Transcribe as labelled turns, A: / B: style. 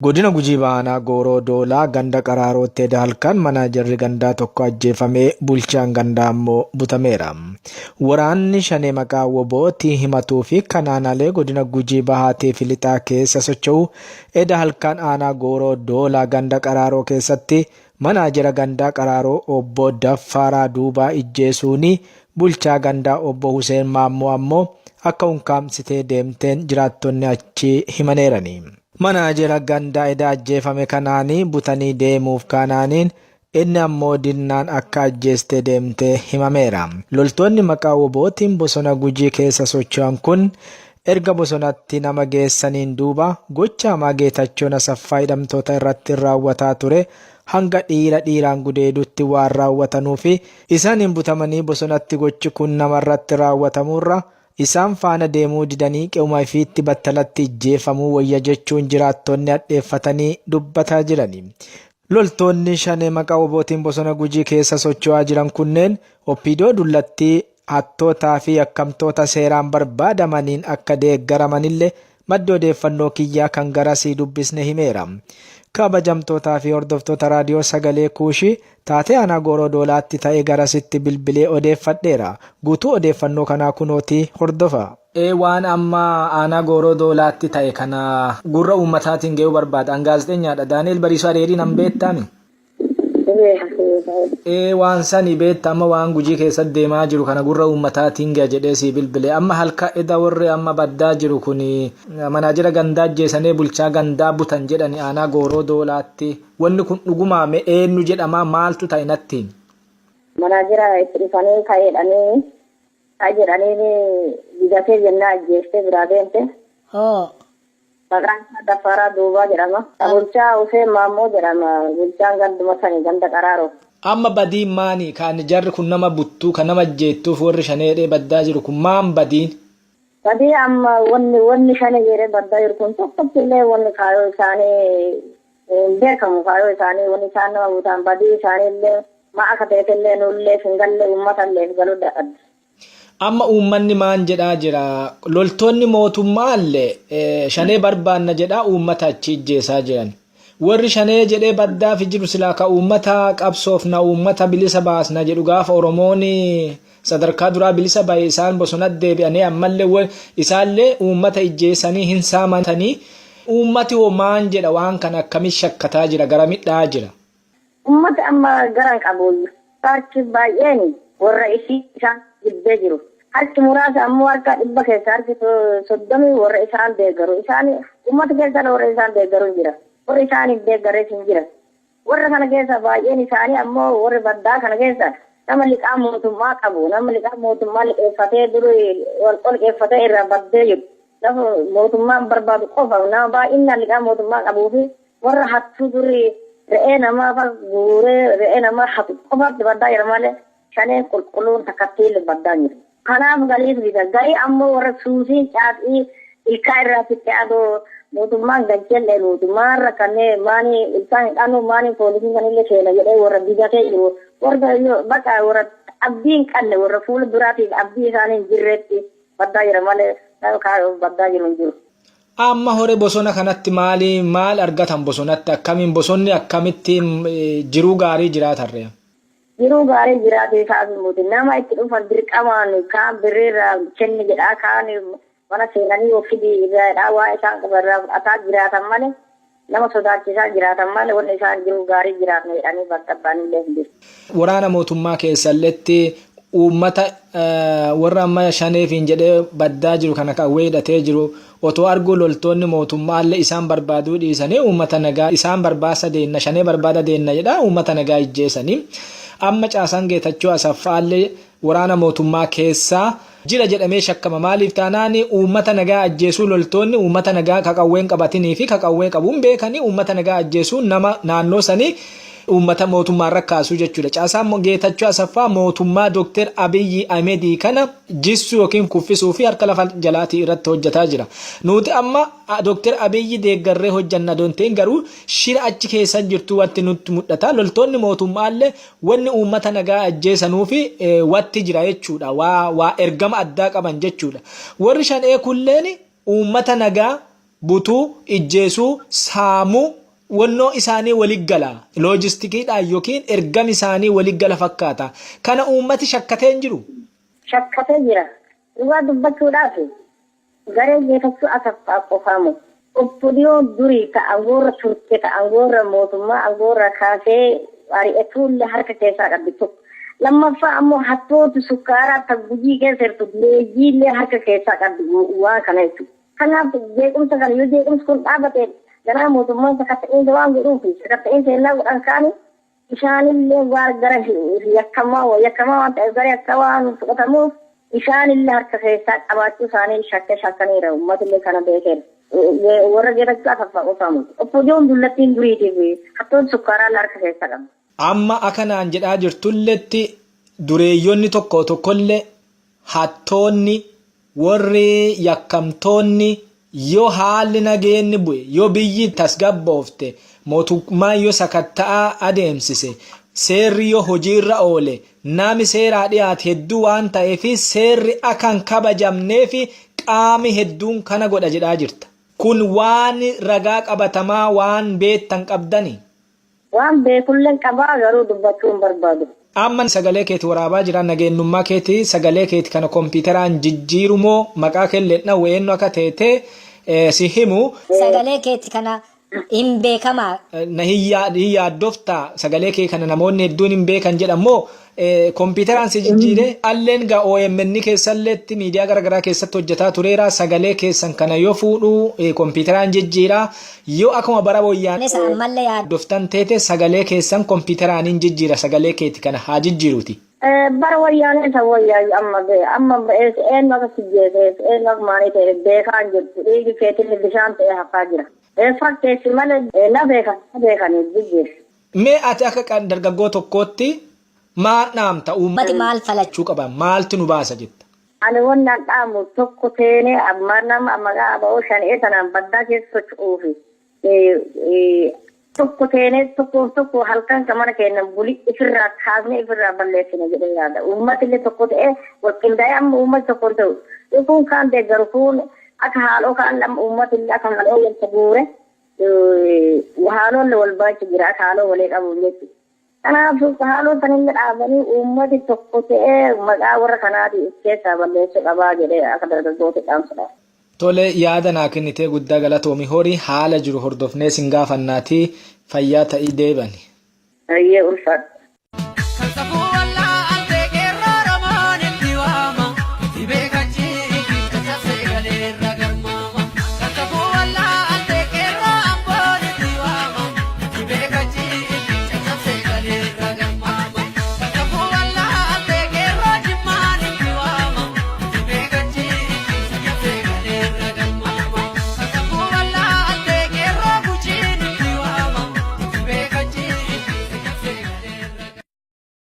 A: Godina Gujii Bahaa Aanaa Gooroo Doolaa ganda Qaraarootti eda halkan manaajarri gandaa tokko ajjeefamee bulchaan gandaa ammoo butameera. Waraanni Shanee maqaa wbo tiin himatuu fi kan aanaalee godina Gujii Bahaatii fi Lixaa keessa socho'u eda halkan aanaa Gooroo Doolaa ganda Qaraaroo keessatti manaajera gandaa Qaraaroo obbo Daffaaraa Duubaa ijjeesuuni bulchaa gandaa obbo Huseen Maammoo ammoo akka unkaamsitee deemteen jiraattonni achii himaneerani. Manaajera gandaa eda ajjeefame kanaani butanii deemuuf kaanaaniin inni ammoo didnaan akka ajjeestee deemte himameera. Loltoonni maqaa wbo tiin bosona Gujii keessa socho'an kun erga bosonatti nama geessaniin duuba gocha hamaa Geetachoon Asaffaa hidhamtoota irratti raawwataa ture hanga dhiira dhiiraan gudeedutti waan raawwatanuufi isaaniin butamanii bosonatti gochi kun namarratti raawwatamuurra Isaan faana deemuu didanii qe'uma ifiitti battalatti ijjeefamuu woyya jechuun jiraattonni hadheeffatanii dubbataa jirani. Loltoonni Shanee maqaa WBOtiin bosona Gujii keessa socho'aa jiran kunneen OPDO dullattii, hattootaa fi yakkamtoota seeraan barbaadamaniin akka deeggaramanille Maddi odeeffannoo kiyyaa kan garasii dubbisne himeera. Kabajamtootaa fi hordoftoota Raadiyoo Sagalee Kuushii, taatee Aanaa Gooroo Doolaatti ta'e garasitti bilbilee odeeffadheera. Guutuu odeeffannoo kanaa kunooti hordofaa. Waan amma Aanaa Gooroo Doolaatti ta'e kana gurra uummataatiin ga'uu barbaada. An gaazexeenyaadha. Daani'eel Bariisoo Areerii nan beektaami? Ee waan sani beetta amma waan Gujii keessatti deemaa jiru kana gurra uummataatiin ga'a jedhee sii bilbile. Amma halka eda warri amma baddaa jiru kun manaajera gandaa ajjeesanee bulchaa gandaa butan jedhani aanaa Gooroo Doolaatti. Wanni kun dhugumaa mee eenyu jedhamaa maaltu ta'e natti himi.
B: Manaajera itti dhufanii ka'i jedhanii ka'i jedhanii didatee jennaa ajjeestee biraa deemte.
C: Hoo.
B: Maqaan isaa Daffaaraa Duubaa jedhama. Bulchaa Huseen Maammoo jedhama. Bulchaan ganduma sani ganda Qaraaroo.
A: Amma badiin maani kan jarri kun nama buttuu kan nama ajjeettuuf warri shanee jedhee baddaa jiru kun maan badiin?
B: Badii amma wanni wanni shanee jedhee baddaa jiru kun tokkotti illee wanni kaayoo isaanii hin beekamu kaayoo isaanii wanni isaan nama butaan badii isaanii illee maa akka ta'etti illee nullee hin galle uummata illee galuu dadhabde.
A: Amma uummanni maan jedhaa jira? Loltoonni mootummaalle shanee barbaanna jedhaa uummata achi ijjeesaa jiran. Warri shanee jedhee baddaafi jiru silaa ka uummata qabsoofna uummata bilisa baasna jedhu gaafa Oromoon sadarkaa duraa bilisa bahe isaan bosonatti deebi'anii ammallee isaallee uummata ijjeesanii hin saamatanii uummati hoo maan jedha waan kana akkamitti shakkataa jira garamitti dha'aa jira?
B: Ummati amma gara hin qabuuyyu. Harki baay'een worra isii isaan jibbee jiru. Harki muraasa ammoo harka dhibba keessa harki soddomii worra isaan deeggaru. Isaan ummata keessaa worra isaan deeggaru hin jira. Worri isaan hin deeggarres hin jira. Worra kana keessa baay'een isaanii ammoo worri baddaa kana keessa nama liqaa mootummaa qabu, nama liqaa mootummaa liqeeffatee duri walqoo liqeeffatee irraa baddee jiru. Lafa mootummaan barbaadu qofa nama baay'inaan liqaa mootummaa qabuu fi Warra hattuu durii re'ee namaa fa guuree re'ee namaa hatu qofaatti baddaa jira malee shaneen qulqulluun takkattiille baddaa hin jiru. Kanaaf galiif bita. Garii ammoo warra suusiin caatii ilkaa irraa fixxe adoo mootummaan galchellee nuti maan rakkannee maanii ilkaan hin qabnu maanii poolisiin kanillee seena jedhee warra didatee jiru. Warra bakka warra abdii hin qabne warra fuula duraatiif abdii isaanii hin jirreetti baddaa jira malee nama kaayoof baddaa jiru hin jiru.
A: Amma hore bosona kanatti maali maal argatan bosonatti akkamiin bosonni akkamitti jiruu gaarii jiraatan ree?
B: Jiruu gaarii jiraatu isaaf muti nama itti dhufan dirqamaan kaan birriirraa kenni jedhaa kaan mana seenanii of fidi irraa jedhaa waa isaan qaban irraa fudhataa jiraatan malee nama sodaachisaa jiraatan malee wanni isaan jiruu gaarii jiraatna jedhanii bakka abbaan illee hin jiru.
A: Waraana mootummaa keessalletti uummata warra amma shaneefiin jedhee baddaa jiru kana qawwee hidhatee jiru otoo arguu loltoonni mootummaallee isaan barbaaduu dhiisanii uummata nagaa isaan barbaasa deenna shanee barbaada deenna jedhaa uummata nagaa ijjeesanii amma caasaan Geetachoo Asaffaallee waraana mootummaa keessaa jira jedhamee shakkama maaliif taanaan uummata nagaa ajjeesuu loltoonni uummata nagaa ka qawween qabatinii fi ka qawwee qabuun beekanii uummata nagaa ajjeesuu nama naannoo sanii uummata mootummaa irra kaasuu jechuudha. Caasaan Geetachoo Asaffaa mootummaa Dookter Abiyyi Ahmedii kana jissuu yookiin kuffisuu fi harka lafa jalaatii irratti hojjetaa jira. Nuti amma Dookter Abiyyi deeggarree hojjanna donteen garuu shira achi keessa jirtu wanti nutti mul'ata. Loltoonni mootummaallee wanni uummata nagaa ajjeesanuufi watti jira jechuudha. Waa waa ergama addaa qaban jechuudha. Warri shanee kulleen uummata nagaa Butuu, ijjeesuu, saamuu, wannoo isaanii wali gala. Loojistikiidhaan yookiin ergami isaanii wali gala fakkaata. Kana uummati shakkatee hin jiru?
B: Shakkatee jira. Dhugaa dubbachuudhaaf garee Geetachoo Asaffaa qofaa miti. OPDOn durii ta angoorra turte, ta angoorra mootummaa angoorra kaasee ari'etuullee harka keessaa qabdi tokko. Lammaffaa ammoo hattooti sukkaaraa ta Gujii keessa jirtu dureeyyiillee harka keessaa qabdi waan kana jechuudha. Kanaaf jeequmsa kana yoo jeequmsi kun dhaabate ganaa mootummaan sakatta'iinsa waan godhuuf sakatta'iinsa yennaa godhan kaani isaanillee waan gara yakkamaa yakkamaa waan ta'eef gara yakkaa waan fudhatamuuf isaanillee harka keessaa qabaachuu isaanii shakke shakkaniira uummatillee kana beekeera. Warra Geetachoo Asaffaa qofaa miti. OPDOn dullattiin duriitiif hattoonni sukkaaraallee harka keessaa qabdi.
A: Amma aka naan jedhaa jirtulletti dureeyyonni tokko tokkollee hattoonni Worri yakkamtoonni yoo haalli nageenni bu'e, yoo biyyi tasgabboofte, mootummaan yoo sakatta'a adeemsise, seerri yoo hojiirra oole, nami seeraa dhiyaate hedduu waan ta'eef seerri aka hin kabajamneef qaami hedduun kana godha jedhaa jirta. Kun waan ragaa qabatamaa waan beettan qabdanii?
B: Waan beekullen qabaa garuu dubbachuu hin barbaadu.
A: Amma sagalee keeti waraabaa jira nageennummaa keeti sagalee keeti kana kompiitaraan jijjiiru moo maqaa keellee hin dhawwe eenyu akka teete si himu.
C: Sagalee keeti kana hin beekamaa.
A: Na hin yaaddoftaa sagalee kee kana namoonni hedduun hin beekan jedhan moo kompiitaraan si jijjiire alleen gaa OMN keessalleetti miidiyaa garaagaraa keessatti hojjetaa tureera sagalee keessan kana yoo fuudhu kompiitaraan jijjiira yoo akkuma bara wayyaan
C: Nesa ammallee yaad.
A: doftan teete sagalee keessan kompiitaraan hin jijjiira sagalee keeti kana haa jijjiiruti.
B: Bara wayyaanee isa wayyaayyu amma bee amma eenyu akka sijjeese eenyu akka maanii ta'e beekaa hin jirtu dhiigi keetillee bishaan ta'e hafaa jira. Fakkeessi malee na beekan na beekan jijjiirra.
A: Mee ati akka dargaggoo tokkootti maal dhaamta
C: Ummati maal falachuu
A: uummachuu qaba maaltu nu baasa jetta?
B: Ani wannaan dhaamu tokko teenee amma nama maqaa ABO shanee tanaan baddaa keessa socho'uufi tokko teenee tokkoof tokko halkan kan mana keenya buli ifirraa kaasnee ifirraa balleessine jedhee yaada. Uummatillee tokko ta'ee wal qindaa'ee amma uummati tokko hin ta'u. Kun kaan deeggaru kun akka haaloo kaan amma uummatillee akka haaloo wal guure haaloon wal baachu jira akka haaloo walii qabu jechuudha. Kanaaf haaloo sanillee dhaabanii uummati tokko ta'ee maqaa warra kanaatii of keessaa balleessuu qabaa jedhee akka dargaggootti dhaamsadha.
A: Tole yaada naa kennitee guddaa galatoomi horii haala jiru hordofnee sin gaafannaatii fayyaa ta'ii deebani.
B: Hayyee ulfaadhu.